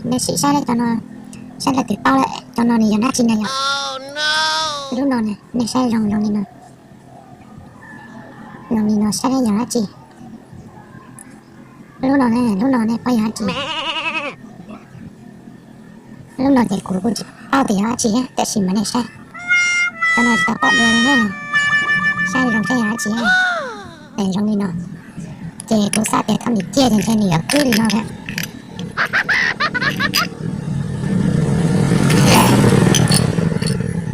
Nej sim saib cov no, saib leej twg paub lawm cov no nws yog dab tsi na yom. Lub no ne, nej saib zoo zoo li no, zoo li no saib yog dab tsi. Lub no ne, lub no nej paub yog dab tsi? Lub no ces kuv kuj tsis paub tias yog dab tsi thiab, tiam sis mas nej saib, cov no tsis tau pom dua li ne, saib zoo saib yog dab tsi. Es zoo li no, ces kuv xav tias thaum nws ciaj ces ntshe nws yuav khwb li no thiab.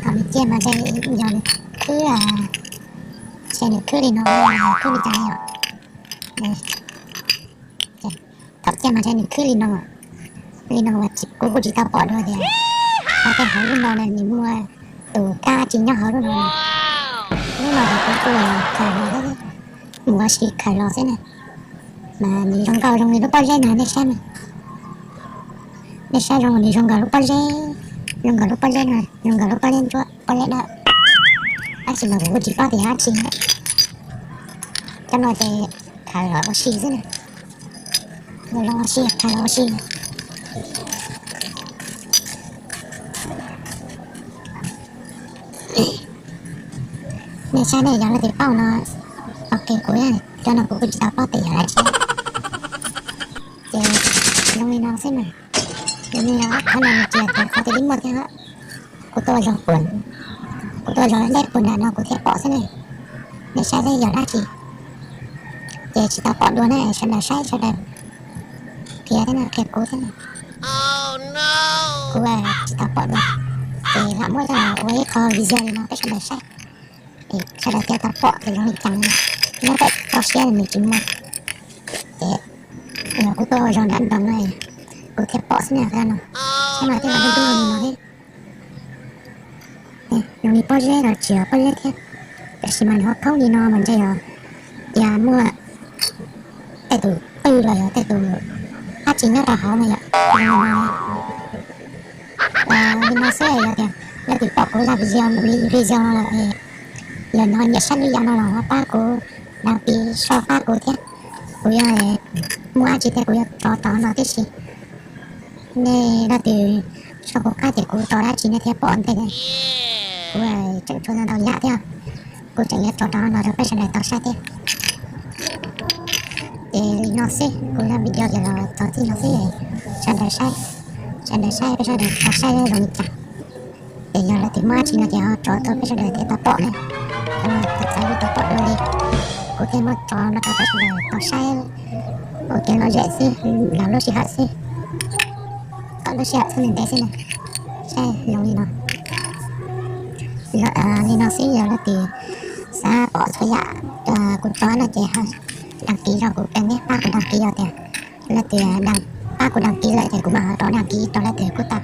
Thaum nws ciaj mas ntshe yog nws khwb, ntshe nws khwb li no, khwb li cas yom. Thaum ciaj mas ntshe nws khwb li no, li no uas kuv kuj tsis tau pom dua tias hauv tej hauv lub no nws muaj tus kab tsi nyob hauv lub no. Lub no ces kuv kuj khaws los thiab, mus ua si khaws los xwb na. Mas nws zoo nkauj zoo li lub pob zeb no nej saib mas. Nej saib zoo, nws zoo nkaus lub pob zeb, zoo nkaus lub pob zeb no, zoo nkaus lub pob zeb ntsuab pob zeb dawb. Tab sis mas kuv kuj tsis paub tias yog dab tsi. Cov no ces khaws los ua si xwb na. Los ua si, khaws los ua si. Nej saib nej yog leej twg paub no, ok kuv, cov no kuv kuj tsis tau paub tias yog dab tsi. Ces zoo li no xwb mas. Zoo li no, qhov no nws tsis yog tias qhov tias ib muaj thiab. Kuv tuaj zog puag, kuv tuaj zog deb puag nram no kuv thiaj pom xwb ne. Nej saib seb yog dab tsi. Ces tsis tau pom dua ne, sawv daws saib sawv daws qhia thiab na, qhia kuv thiab na. Kuv tsis tau pom dua, ces lam muab coj los ua ib qho video li no peb sawv daws saib. Es sawv daws thiaj tau pom tias zoo li cas, nyob pem toj siab nws tsis muaj. Ces kuv tuaj ua zog nram nroog no, kuv thiaj pom xwb na, qhov no. Saib mas thiaj li dub dub li no thiab. Zoo li pob zeb los tsis yog pob zeb thiab, tiam sis mas nws ho khoob li no mas ntshe yog, yog muaj tej tus qwj los yog tej tus dab tsi nyob rau hauv no yom. Li no xwb, yog tias leej twg pom kuv zaj video, video no lawm, yog nyiam saib lub yam no los ho pab kuv đăng ký sau pab kuv thiab. Kuv yog muaj dab tsi thiab kuv yuav rov tau no tib si. Nej leej twg sau kuv qab ces kuv rov dab tsi nej thiaj pom ntej. Kuv tseem tshuav ntau yam thiab, kuv tseem yuav rov rau no rau peb sawv daws tau saib thiab. Ces li no xwb, kuv zaj video ces los txog txij no xwb, sawv daws saib, sawv daws saib peb sawv daws tau saib zoo li cas. Ces yog leej twg muaj dab tsi no ces ho rov tuaj peb sawv daws thiaj tau pom ne. Txawv txawv li tau pom dua li, kuv thiaj muab tso no rau peb sawv daws tau saib ua kev lom zem xwb, lwm lub sij hawm xwb, tom lub sij hawm txhua ntev xwb na. Saib zoo li no, li no xwb, yog leej twg xav pom txhua yam kuv tso no ces đăng ký rau kuv, pab kuv đăng ký, yog tias leej twg pab kuv đăng ký lawm ces kuv mam ho rov đăng ký rau leej twg kuj tau.